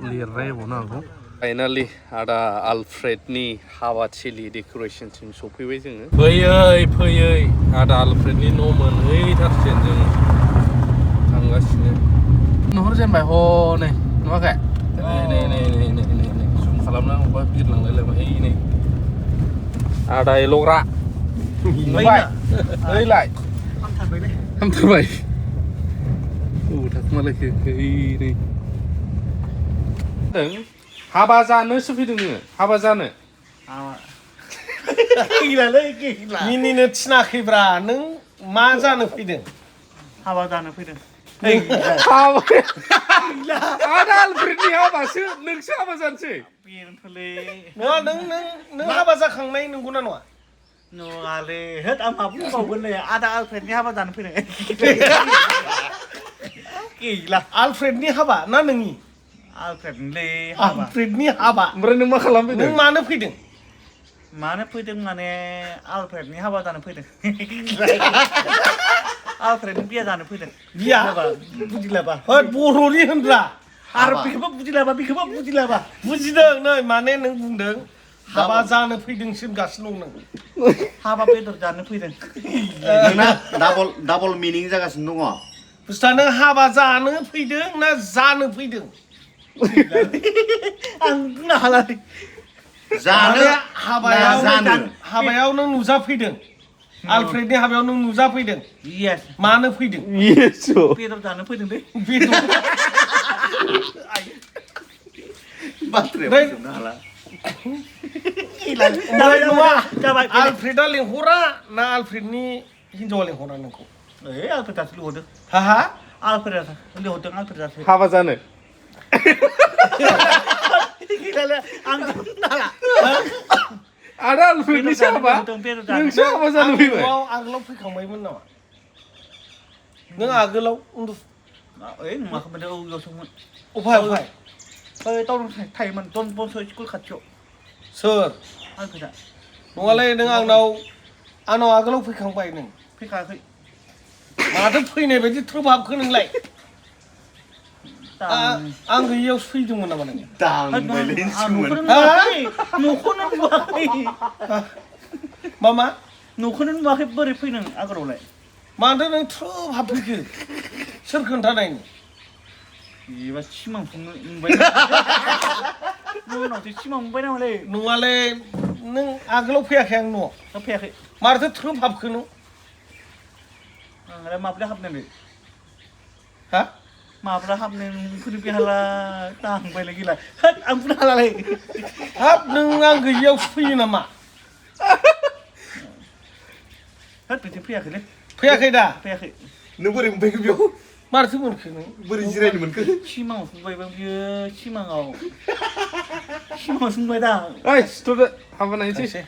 लिरनायबावनो हागौ फाइनालि आदा आलफ्रेडनि हाबाथिलि डेक'रेसनसिम सफैबाय जोङो फैयै आदा आलफ्रेडनि न' मोनहैथारसिगोन जों थांगासिनो नुहुरजेनबाय हनै नुवाखै नै जुम खालामना अबेबा बिरलांलायलायबाय नै आदा एल'ग्रा नुबाय ओइलाय हामथारबाय बबाव थाखुमालायखो नै हाबा जानोसो फैदों नोङो हाबा जानो मिनिनो थिनाखैब्रा नों मा जानो फैदों हाबा जानो फैदों आदा आलफ्रेडनि हाबासो नोंसो हाबा जानोसै बेनोथ'लै नङा नों हाबा जाखांनाय नंगौना नङा नङालै होद आं मा बुंबावगोन आदा आलफ्रेडनि हाबा जानो फैदों गैला आलफ्रेडनि हाबा ना नोंनि आलफ्रेडनिलै हाबा आलफ्रेडनि हाबा ओमफ्राय नों मा खालामफैदों नों मानो फैदों माने आलफ्रेडनि हाबा जानो फैदों आलफ्रेडनि बिया जानो फैदों बिया बुजिलाबा बर'नि होनब्रा आरो बेखौबो बुजिलाबा बुजिदों नै माने नों बुंदों हाबा जानो फैदोंसो होनगासिनो दं नों हाबा बेदर जानो फैदों नोंना डाबल मिनिं जागासिनो दङ बुस्थुआ नों हाबा जानो फैदों ना जानो फैदों आं बुंनो हाला जानो हाबायाव नों नुजाफैदों आलफ्रेडनि हाबायाव नों नुजाफैदों येस मानो फैदों बेदर जानो फैदों दै बाथ्राया बुंनो हाला जाबाय आलफ्रेडा लेंहरा ना आलफ्रेडनि हिनजावा लेंहरा नोंखौ आलफ्रेडासो लिंहरदों हा आलफ्रेडासो लिंहरदों आलफ्रेडासो हाबा जानो आं बुंनो हाला आदा आलफ्रेडनि हाबा नोंसो हाबा जानो फैबाय आगोलाव फैखांबायमोन नामा नों आगोलाव नुवाखैमोन औयावसोमोन अफाय टाउनाव थायोमोन डन बस्क स्कुल खाथियाव सोर आलफ्रेडा नङालै नों आंनाव आगोलाव फैखांबाय नों फैखायाखै माथो फैनाय बायदि थ्रोब हाबखो नोंलाय आं गैयियावसो फैदोंमोन नामा नों न'खौनो नुवाखै मा न'खौनो नुवाखै बोरै फैनों आगोलावलाय माथो नों थ्रोब हाबफैखो सोर खोन्थानायनि एबा सिमांखौ नुबाय उनावसो सिमां नुबाय नामालै नङालै नों आगोलाव फैयाखै आं न'आव फैयाखै माथो थ्रोब हाबखो नों आंलाय माब्ला हाबनायलै हा माब्ला हाबनाय नोंखौनो बे हाला दांबायलाय गैला होद आं बुंनो हालालै हाब नों आं गैयियावसो फैयो नामा होद बिदि फैयाखैलै फैयाखै दा फैयाखै नों बोरै मोनफैखो बेयाव माथो मोनखो नों बोरै जिरायनो मोनखो सिमाङाव फुबायबा बियो सिमाङाव नुबाय दा ओइ सिथ'दो हाबा नायनोसै